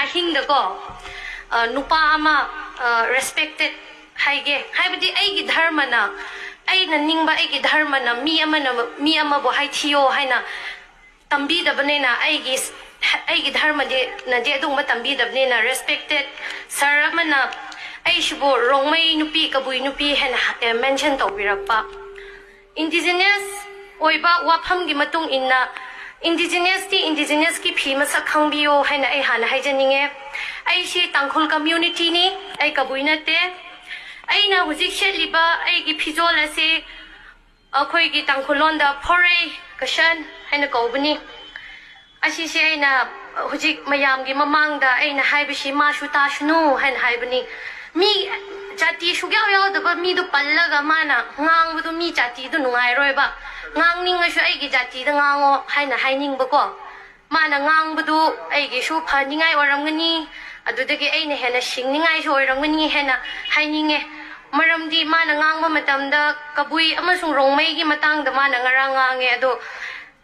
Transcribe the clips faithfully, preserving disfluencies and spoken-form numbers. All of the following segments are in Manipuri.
ꯑꯍꯤꯡꯗꯀꯣ, ꯑ, ꯅꯨꯄꯥ ꯑꯃ, ꯑ, respected ꯍꯥꯏꯒꯦ, ꯍꯥꯏꯕꯗꯤ ꯑꯩꯒꯤ ꯙꯔꯃꯅ, ꯑꯩꯅ ꯅꯤꯡꯕ ꯑꯩꯒꯤ ꯙꯔꯃꯅ ꯃꯤ ꯑꯃꯅ ꯃꯤ ꯑꯃꯕꯨ ꯍꯥꯏꯊꯤꯌꯣ ꯍꯥꯏꯅ ꯇꯝꯕꯤꯗꯕꯅꯤꯅ, ꯑꯩꯒꯤ, ꯑꯩꯒꯤ ꯙꯔꯃꯗꯤ, ꯅꯗꯤ ꯑꯗꯨꯒꯨꯝꯕ ꯇꯝꯕꯤꯗꯕꯅꯤꯅ, respected sir ꯑꯃꯅ ꯑꯩꯁꯤꯕꯨ ꯔꯣꯡꯃꯩ ꯅꯨꯄꯤ, ꯀꯕꯨꯏ ꯅꯨꯄꯤ ꯍꯥꯏꯅ, ꯑꯦ, mention ꯇꯧꯕꯤꯔꯛꯄ꯫ Indigenous ꯑꯣꯏꯕ ꯋꯥꯐꯝꯒꯤ ꯃꯇꯨꯡ ꯏꯟꯅ, Indigenous ꯇꯤ Indigenous ꯀꯤ ꯐꯤ ꯃꯁꯛ ꯈꯪꯕꯤꯌꯣ ꯍꯥꯏꯅ ꯑꯩ ꯍꯥꯟꯅ ꯍꯥꯏꯖꯅꯤꯡꯉꯦ꯫ ꯑꯩꯁꯤ ꯇꯥꯡꯈꯨꯜ community ꯅꯤ, ꯑꯩ ꯀꯕꯨꯏ ꯅꯠꯇꯦ꯫ ꯑꯩꯅ ꯍꯧꯖꯤꯛ ꯁꯦꯠꯂꯤꯕ ꯑꯩꯒꯤ ꯐꯤꯖꯣꯜ ꯑꯁꯤ ꯑꯩꯈꯣꯏꯒꯤ ꯇꯥꯡꯈꯨꯜ ꯂꯣꯟꯗ ꯐꯣꯔꯩ ꯀꯁꯟ ꯍꯥꯏꯅ ꯀꯧꯕꯅꯤ꯫ ꯑꯁꯤꯁꯦ ꯑꯩꯅ ꯍꯧꯖꯤꯛ ꯃꯌꯥꯝꯒꯤ ꯃꯃꯥꯡꯗ ꯑꯩꯅ ꯍꯥꯏꯕꯁꯤ ꯃꯥꯁꯨ ꯇꯥꯁꯅꯨ ꯍꯥꯏꯅ ꯍꯥꯏꯕꯅꯤ꯫ ꯃꯤ ꯖꯥꯇꯤ ꯁꯨꯛꯌꯥꯎ ꯌꯥꯎꯗꯕ ꯃꯤꯗꯨ ꯄꯜꯂꯒ ꯃꯥꯅ ꯉꯥꯡꯕꯗꯨ ꯃꯤ ꯖꯥꯇꯤꯗꯨ ꯅꯨꯡꯉꯥꯏꯔꯣꯏꯕ꯫ ꯉꯥꯡꯅꯤꯡꯉꯁꯨ ꯑꯩꯒꯤ ꯖꯥꯇꯤꯗ ꯉꯥꯡꯉꯣ ꯍꯥꯏꯅ ꯍꯥꯏꯅꯤꯡꯕꯀꯣ꯫ ꯃꯥꯅ ꯉꯥꯡꯕꯗꯨ ꯑꯩꯒꯤꯁꯨ ꯐꯅꯤꯡꯉꯥꯏ ꯑꯣꯏꯔꯝꯒꯅꯤ, ꯑꯗꯨꯗꯒꯤ ꯑꯩꯅ ꯍꯦꯟꯅ ꯁꯤꯡꯅꯤꯡꯉꯥꯏꯁꯨ ꯑꯣꯏꯔꯝꯒꯅꯤ ꯍꯥꯏꯅ ꯍꯥꯏꯅꯤꯡꯉꯦ꯫ ꯃꯔꯝꯗꯤ ꯃꯥꯅ ꯉꯥꯡꯕ ꯃꯇꯝꯗ ꯀꯕꯨꯏ ꯑꯃꯁꯨꯡ ꯔꯣꯡꯃꯩꯒꯤ ꯃꯇꯥꯡꯗ ꯃꯥꯅ ꯉꯔꯥꯡ ꯉꯥꯡꯉꯦ꯫ ꯑꯗꯣ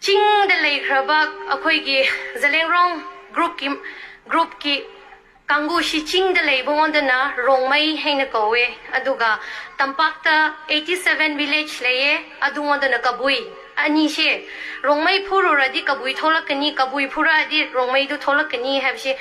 ꯆꯤꯡꯗ ꯂꯩꯈ꯭ꯔꯕ ꯑꯩꯈꯣꯏꯒꯤ ꯖꯂꯦꯡꯔꯣꯡ group ꯀꯤ, group ꯀꯤ ꯀꯥꯡꯕꯨꯁꯤ ꯆꯤꯡꯗ ꯂꯩꯕꯉꯣꯟꯗꯅ ꯔꯣꯡꯃꯩ ꯍꯥꯏꯅ ꯀꯧꯋꯦ, ꯑꯗꯨꯒ ꯇꯝꯄꯥꯛꯇ eighty seven village ꯂꯩꯌꯦ, ꯑꯗꯨꯉꯣꯟꯗꯅ ꯀꯕꯨꯏ꯫ ꯑꯅꯤꯁꯦ, ꯔꯣꯡꯃꯩ ꯐꯨꯔꯨꯔꯗꯤ ꯀꯕꯨꯏ ꯊꯣꯛꯂꯛꯀꯅꯤ, ꯀꯕꯨꯏ ꯐꯨꯔꯛꯑꯗꯤ ꯔꯣꯡꯃꯩꯗꯨ ꯊꯣꯛꯂꯛꯀꯅꯤ ꯍꯥꯏꯕꯁꯦ